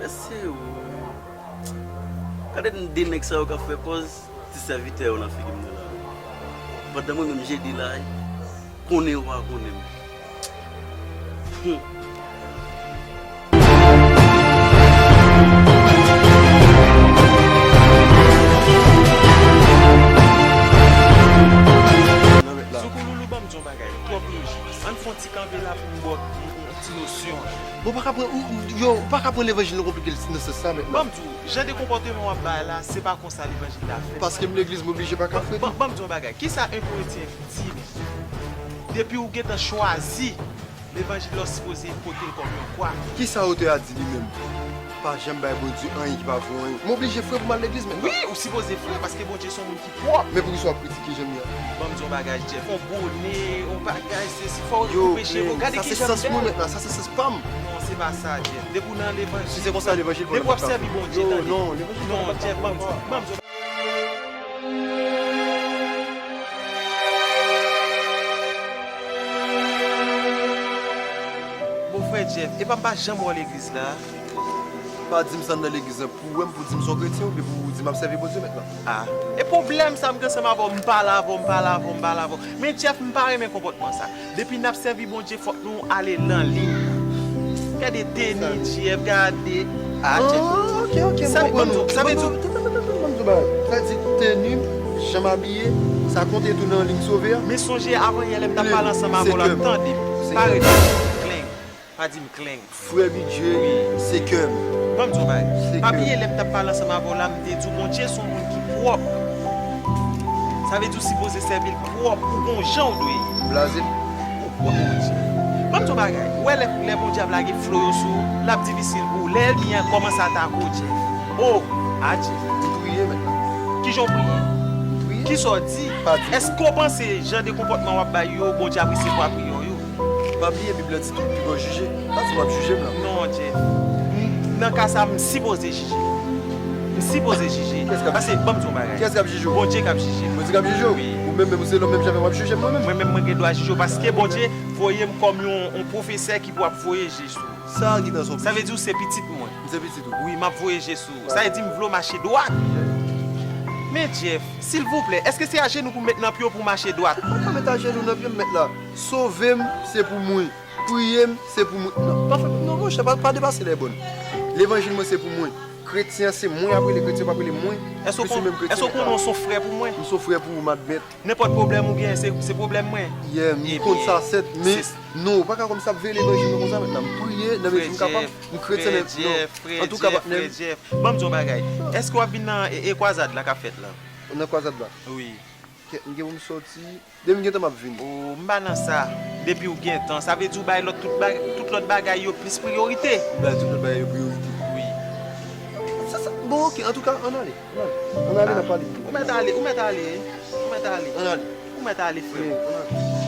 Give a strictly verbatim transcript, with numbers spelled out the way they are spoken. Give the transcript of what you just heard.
Se ou. Gade de nèg sa yo k ap fè pòz ti sèvitè yo nan figi m nan la. Pandan mwen menm Jedi la, konnen yo pa konnen m. Hmm. Soukoulou, ban m di yon bagay, twòp loji. Ann fè yon ti kanpe la pou m ba w yon, yon ti nosyon. Bon, ou pa ka pran, ou, yo, ou pa ka pran levanjil nan konplike l nan sans sa mentnan. Ban m di w, jan de konpòteman w ap bay la, se pa konsa levanjil la fèt. Paske m legliz, m oblije pa ka fredi. Ban, ban m di w yon bagay. Kisa en kretyen di menm? Depi w gentan chwazi levanjil la, w sipoze pote l kòm yon kwa. Kisa otè a di li menm? Pa janm bay Bondye anyen ki pa vo anyen. M oblije fredi pou m al legliz mentnan. Wi, ou sipoze fredi, paske Bondye se yon moun ki pwòp. Men poukisa w ap kritike jan m ye a? Ban m di yon bagay, Jeff. Yon bone, yon bagay, se si fò w peche, bon, gade ki jan m bèl. Yo, men sa se sans mwen mentnan, sa se sans pa m. Non, se pa sa, Jeff. Depi w nan levanjil. Si se konsa, levanjil pa m ap sèvi Bondye, tande. Non, levanjil pa m ap sèvi Bondye. Non, Jeff, ban m di, ban m di. Bon, frè Jeff, epa m pa janm wè w legliz la. Pa di m sa m nan legliz la pou w wè m, pou w di m se yon kretyen, oubyen pou w di m ap sèvi Bondye mentnan. Ah, e pwoblèm sa m gen ansanm avè w, m pale avè w, m pale avè w, m pale avè w. Men Jeff, m pa renmen konpòtman sa. Depi n ap sèvi Bondye, fòk nou ale nan liy. Gade teni, Jeff, gade. Ah, Jeff. Ah, ok, ok, m konprann ou. Sa vle di, sa vle di, sa vle di teni, jan m abiye, sa konte tou nan liy sove a? Men sonje, avan yè, lè m t ap pale ansanm avè w la, tande m. Pa rele m kleng. Pa di m kleng. Frè Bidjè, se kè m. Ban m di w bagay. Pa bliye lè m t ap pale ansanm avè w la, m te di w Bondye se yon moun ki pwòp. Sa vle di w sipoze sèvi l pwòp, ou gon jan w dwe ye. Blaze m. Ou pwòp, Bondye. Ban m di w bagay. Ou wè lè, lè Bondye ap lage flo yo sou ou, l ap difisil pou ou. Lè ènmi an kòmanse atake w, Jeff. O, adje. M priye mentnan. Kijan w priye? M priye. Kisa w di? Pa di. Èske w panse jan de konpòtman w ap bay yo, Bondye ap resevwa priyè w yo? Pa bliye Bib la di tou, pi bon jije. Pa di w ap jije m la. Non, Jeff. M, nan ka sa, m sipoze jije. M sipoze jije. Kiyès k ap jije? Paske, ban m di w yon bagay. Kiyès k ap jije w? Bondye k ap jije m. Bondye k ap jije w? Wi. Ou menm, menm, ou se lòm menm jan avè m w ap jije m mwen menm? Mwen menm, mwen gen dwa jije w paske Bondye voye m kòm yon, yon pwofesè ki pou ap voye jij sou ou. Sa a ki nan son pwofesè? Sa vle di w se pitit mwen. M se pitit ou. Wi, m ap voye jij sou ou. Sa vle di m vle w mache dwat. Men Jeff, silvouplè, èske se ajenou pou m met nan pye w pou w mache dwat? Ou pa ka met ajenou nan pye m, mèt la. Sove m, se pou mwen. Priye m, se pou mwen. Non, pa fè, non, monchè, pa, pa depase lèbòn. Levanjil mwen, se pou mwen. Kretyen an, se mwen y ap rele, kretyen p ap rele mwen. Èske w konnen w se yon frè pou mwen? M se yon frè pou ou, m admèt. Nenpòt pwoblèm ou genyen, se, se pwoblèm mwen. Yeah, m konn sa sèt, men non, ou pa ka kòmanse ap veye levanjil mwen konsa mentnan. M priye, nan mezi m kapab, m kretyen, men non. Antouka, patnè m. Frè Jeff, ban m di w yon bagay. Èske w ap vin nan, e, e, kwazad la k ap fèt la? Nan kwazad la? Wi. Kèt, m gen pou m sòti. Depi m gentan m ap vini. O, m pa nan sa. Depi w gentan, sa vle di w bay lòt tout bagay, tout lòt bagay yo plis priyorite. M bay tout lòt bagay yo priyorite. Wi. Sa, sa, bon, ok, antouka, ann ale, ann ale. Ann ale, n ap pale. Ou mèt ale, ou mèt ale. Ou mèt ale. Ann ale. Ou mèt ale, frè m. Wi, ann ale.